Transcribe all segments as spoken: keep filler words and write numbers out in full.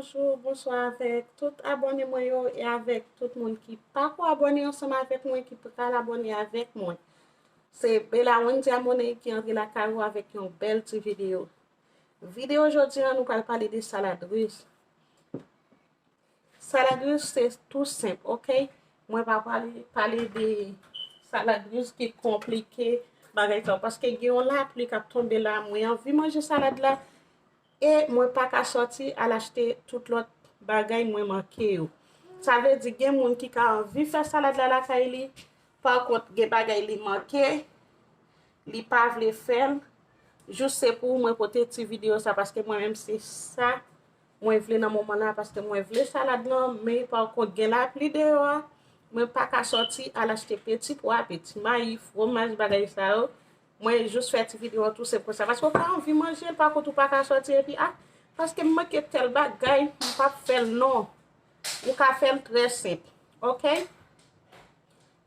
Bonjou, bonswa avèk tout abòne mwen yo e avèk tout moun ki pako abòne ansanm avèk mwen, ki pral abòne avèk mwen. Se Bella Wendy Amoney ki antre lakay ou avèk yon bèl ti videyo. Videyo jodi a, nou pral pale de salad ris. Salad ris se tou senp, oke? Mwen pa pale, pale de salad ris ki konplike, bagay sa yo, paske gen yon lapli k ap tonbe la, mwen anvi manje salad la, e mwen pa ka sòti al achte tout lòt bagay mwen manke yo. Sa vle di gen moun ki ka anvi fè salad la lakay li, pa kont gen bagay li manke, li pa vle fè l. Jis se pou mwen pote ti videyo sa, paske mwen menm se sa mwen vle nan moman la, paske mwen vle salad lan, men pa kont gen lapli deyò a, mwen pa ka sòti al achte peti pwa, peti mayi, fwomaj, bagay sa yo. Mwen jis fè ti videyo an tou senp konsa, paske ou ka anvi manje l, pa kont ou pa ka sòti epi, ah, paske m manke tèl bagay, m p ap fè l non. Ou ka fè l trè senp, oke?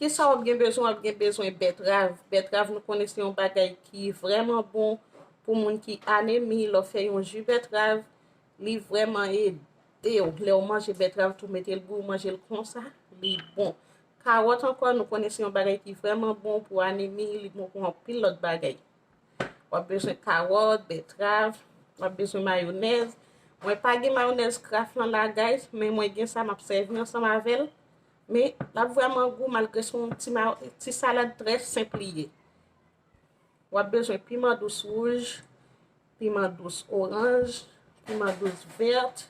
Kisa w ap gen bezwen? W ap gen bezwen bètrav. Bètrav, nou konnen se yon bagay ki vrèman bon pou moun ki anemi. Lè w fè yon ji bètrav, li vrèman ede w. Lè w manje bètrav tou, mete l bouyi, w manje l konsa, li bon. Kawòt ankò, nou konnen se yon bagay ki vrèman bon pou anemi, li bon pou anpil lòt bagay. W ap bezwen kawòt, bètrav, w ap bezwen mayonèz. Mwen pa gen mayonèz Kraft lan la, guys, men mwen gen sa, m ap sèvi ansanm avè l. Men, l ap vrèman gou, malgre se yon ti ma-, ti salad trè senp li ye. W ap bezwen piman dous wouj, piman dous oranj, piman dous vèt.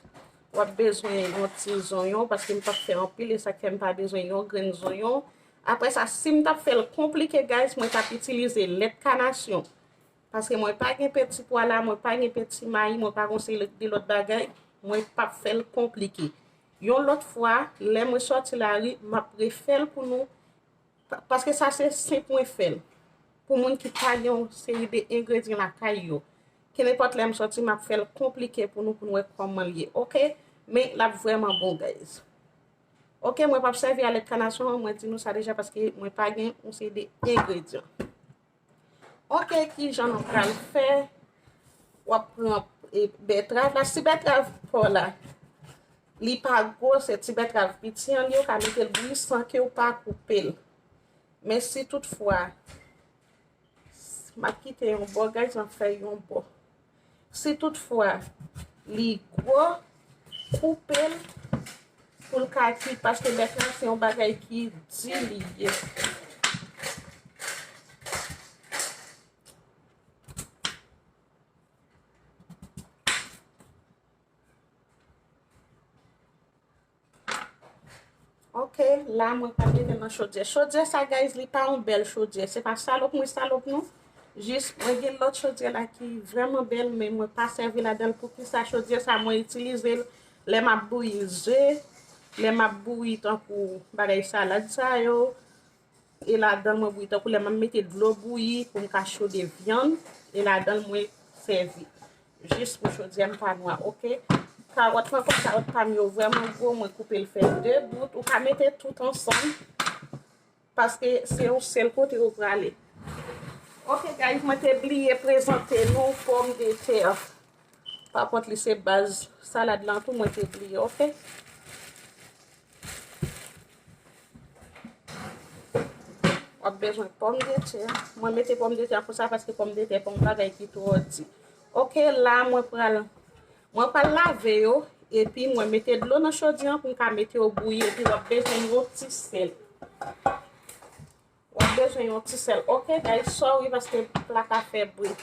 W ap bezwen yon ti zonyon, paske m p ap fè anpil, e sa k fè m pa bezwen yon grenn zonyon. Apre sa, si m t ap fè l konplike, guys, mwen t ap itilize lèt kanasyon. Paske mwen pa gen peti pwa la, mwen pa gen peti mayi, mwen pa gen yon seri de lòt bagay, mwen p ap fè l konplike. Yon lòt fwa, lè mwen sòti lari, m ap refè l pou nou, pa-, paske sa se senp mwen fè l. Pou moun ki pa gen yon seri de engredyan lakay yo. Kenenpòt lè m sòti, m ap fè l konplike pou nou, pou nou wè kòman l ye, oke? Men, l ap vrèman bon, guys. Oke, mwen p ap sèvi a lèt kanasyon an, mwen di nou sa deja, paske mwen pa gen yon seri de engredyan. Oke, kijan nou pral fè? W ap pran, e, bètrav la. Si bètrav pa w la, li pa gwo, se ti bètrav piti an li ye, ou ka mete l bouyi san ke w pa koupe l. Men si toutfwa, m ap kite yon bò, guys, m ap fè yon bò. Si toutfwa li gwo, koupe l pou l ka kwit, paske bètrav se yon bagay ki di li ye. Oke, la mwen pral mete nan chodyè. Chodyè sa, guys, li pa yon bèl chodyè. Se pa salop mwen salop nou. Jis, mwen gen lòt chodyè la ki vrèman bèl, men mwen pa sèvi ladan l. Poukisa chodyè sa, mwen itilize l lè m ap bouyi ze, lè m ap bouyi tankou bagay salad sa yo. E ladan l mwen bouyi tankou lè m ap mete dlo bouyi pou m ka chode vyann. E ladan l mwen sèvi. Jis pou chodyè m pa nwa, oke? Kawòt mwen, kòm kawòt pa m yo vrèman gwo, mwen koupe l fè de bout. Ou ka mete tout ansanm, paske se yon sèl kote yo prale. Oke, guys, mwen te bliye prezante nou pòmdetè. Pa kont, li se baz salad lan tou, mwen te bliye, oke? W ap bezwen pòmdetè. Mwen mete pòmdetè pou sa paske pòmdetè pa yon bagay ki twò di. Oke, la mwen pral, mwen pral lave yo, epi mwen mete dlo nan chodyè an pou m ka mete yo bouyi, epi w ap bezwen yon ti sèl. W ap bezwen yon ti sèl. Oke, guys, sorry paske pla ka fè bri.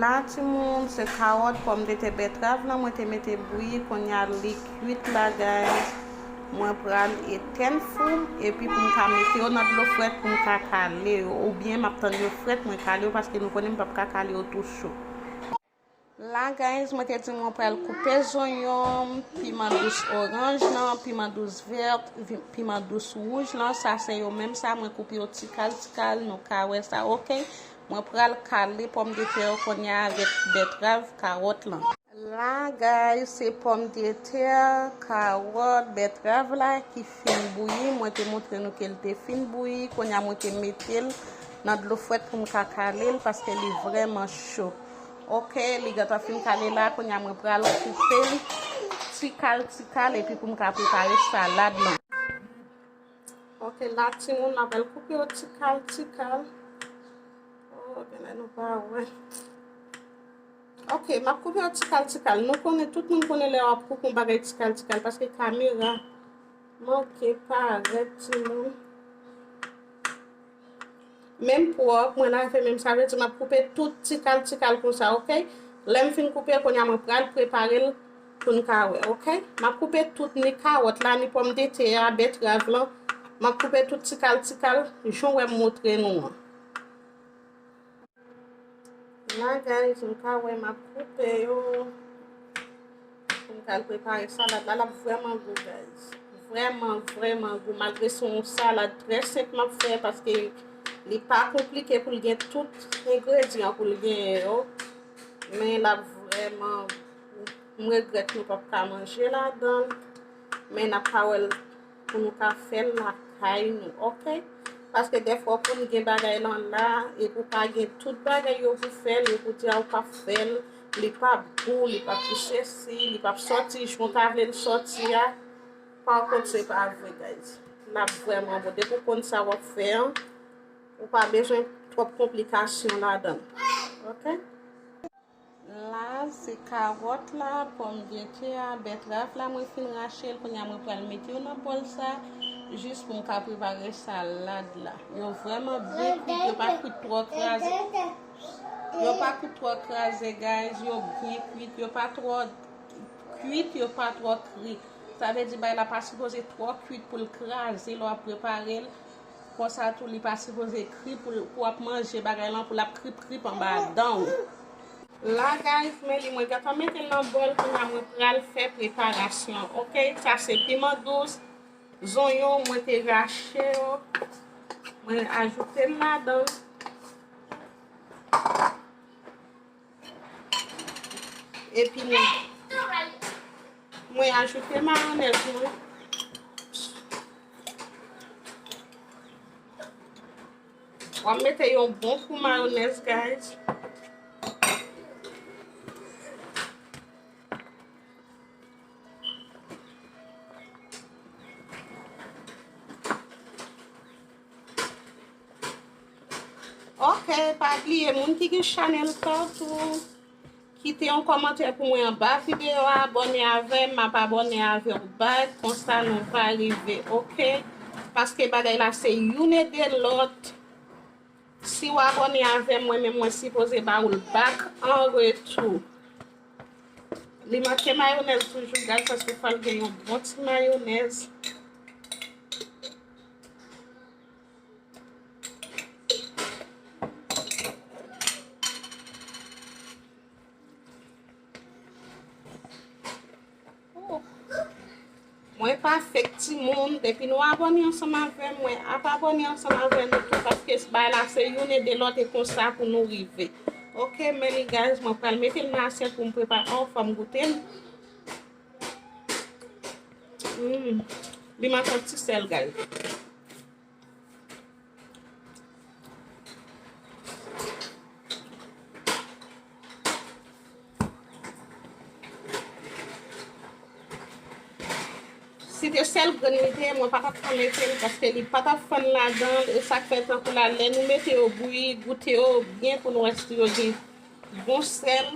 La, timoun, se kawòt, pòmdetè, bètrav lan mwen te mete bouyi, kounye a li kwit la, guys. Mwen pral etèn fou m, epi pou m ka mete yo nan dlo frèt pou m ka kale yo. Oubyen m ap tann yo frèt, mwen kale yo, paske nou konnen m p ap ka kale yo tou cho. La, guys, mwen te di mwen pral koupe zonyon m, piman dous oranj lan, piman dous vèt, vi-, piman dous wouj lan. Sa se yo menm sa, mwen koupe yo ti kal, ti kal, nou ka wè sa, oke? Mwen pral kale pòmdetè yo kounye a avèk bètrav, kawòt lan. La, guys, se pòmdetè, kawòt, bètrav la ki fin bouyi. Mwen te montre nou ke l te fin bouyi. Kounye a mwen te mete l nan dlo frèt pou m ka kale l paske li vrèman cho. Oke, li gentan fin kale la, kounye a mwen pral koupe l. Ti kal, ti kal, epi pou m ka prepare salad lan. Ok, la, timoun, m ap al koupe yo ti kal, ti kal. Oh, genlè nou pa wè. Ok, m ap koupe yo ti kal, ti kal. Nou konnen, tout moun konnen lè w ap koupe yon bagay ti kal, ti kal, paske kamera manke parèt, timoun. Menm pwòp, mwen lave menm, sa vle di m ap koupe tout ti kal, ti kal konsa, ok? Lè m fin koupe, kounye a mwen pral prepare l pou n ka wè, ok? M ap koupe tout, ni kawòt la, ni pòmdetè a, bètrav lan. M ap koupe tout ti kal, ti kal, jan w wè m montre nou an. La, guys, nou ka wè m ap koupe yo. Pou m ka al prepare salad la, l ap vrèman gou, guys. Vrèman, vrèman gou. Malgre se yon salad trè senp m ap fè, paske li pa konplike pou l gen tout engredyan pou l genyen yo. Men l ap vrèman gou. M regrèt nou p ap ka manje ladan l. Men n ap ka wè l pou nou ka fè l lakay nou, ok? Paske dèfwa w konn gen bagay lan la, epi w pa gen tout bagay yo pou fè l, epi w di a ou p ap fè l, li p ap gou, li p ap sesi, li p ap sòti jan w ta vle l sòti a. Pa kont, se pa vre, guys. L ap vrèman bon. Depi w konn sa w ap fè an, ou pa bezwen twòp konplikasyon ladan l, ok? La, se kawòt la, pòmdetè a, bètrav la, mwen fin rache l. Kounye a, mwen pral mete yo nan bòl sa, jis pou m ka prepare salad la. Yo vrèman byen kwit, yo pa kwit twò kraze. Yo pa kwit twò kraze, guys. Yo byen kwit, yo pa twò kwit, yo pa twò kri. Sa vle di, bagay la pa sipoze twò kwit pou l kraze lè w ap prepare l. Konsa tou, li pa sipoze kri pou, pou w ap manje bagay lan, pou l ap krip krip anba dan w. La, guys, men li mwen gentan mete l nan bòl, kounye a mwen pral fè preparasyon, ok? Sa se piman dous, zonyon, mwen te rache yo, mwen ajoute l ladan l. Epi mwen, mwen ajoute mayonèz mwen. W ap mete yon bon kou mayonèz, guys. Ok, pa bliye, moun ki gen chanèl sa tou, kite yon kòmantè pou mwen anba videyo a, abòne avè m, m ap abòne avè w back, konsa nou va rive, ok? Paske bagay la se youn ede lòt. Si w abòne avè m, mwen menm mwen sipoze ba ou l back an retou. Li manke mayonèz toujou, guys, paske fò l gen yon bon ti mayonèz. Oh. Mwen pa fake timoun, depi nou abòne ansanm avè m, mwen ap abòne ansanm avè nou tou, paske bagay la se youn ede lòt e konsa pou nou rive. Ok, men li, guys, mwen pral mete l nan asyèt pou m prepare. Oh, fò m goute l. Mm. Li manke yon ti sèl, guys. Si te sèl grenn li te ye, mwen pa t ap ka mete l, paske li pa t ap fann ladan l. E sa k fè, tankou la, lè nou mete yo bouyi, goute yo byen pou n wè si yo gen bon sèl.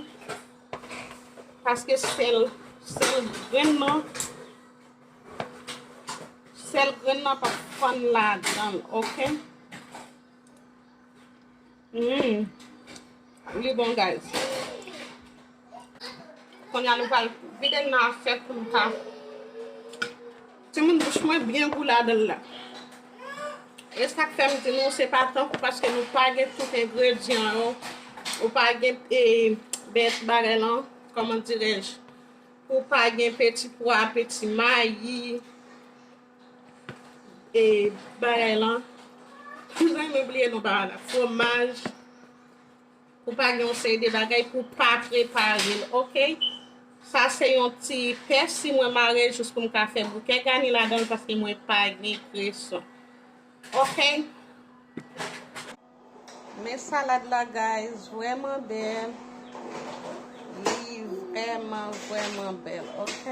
Paske sèl, sèl grenn nan, sèl grenn nan p ap fann ladan l, ok? Mm. Li bon, guys. Kounye a nou pral vide l nan asyèt pou nou ka. Timoun, bouch mwen byen gou ladan l la. E sa k fè m di nou, se pa tankou paske nou pa gen tout engredyan yo. Ou pa gen, e, bèt bagay lan, kòman dirèj? Ou pa gen peti pwa, peti mayi, e, bagay lan. Mwen bliye non bagay la. Fwomaj. Ou pa gen yon seri de bagay pou w pa prepare l, ok? Sa se yon ti pèsi mwen mare jis pou m ka fè bouke gani ladan l paske mwen pa gen kreson. Ok? Men salad la, guys, vrèman bèl. Li, Vrèman, vrèman bèl, ok?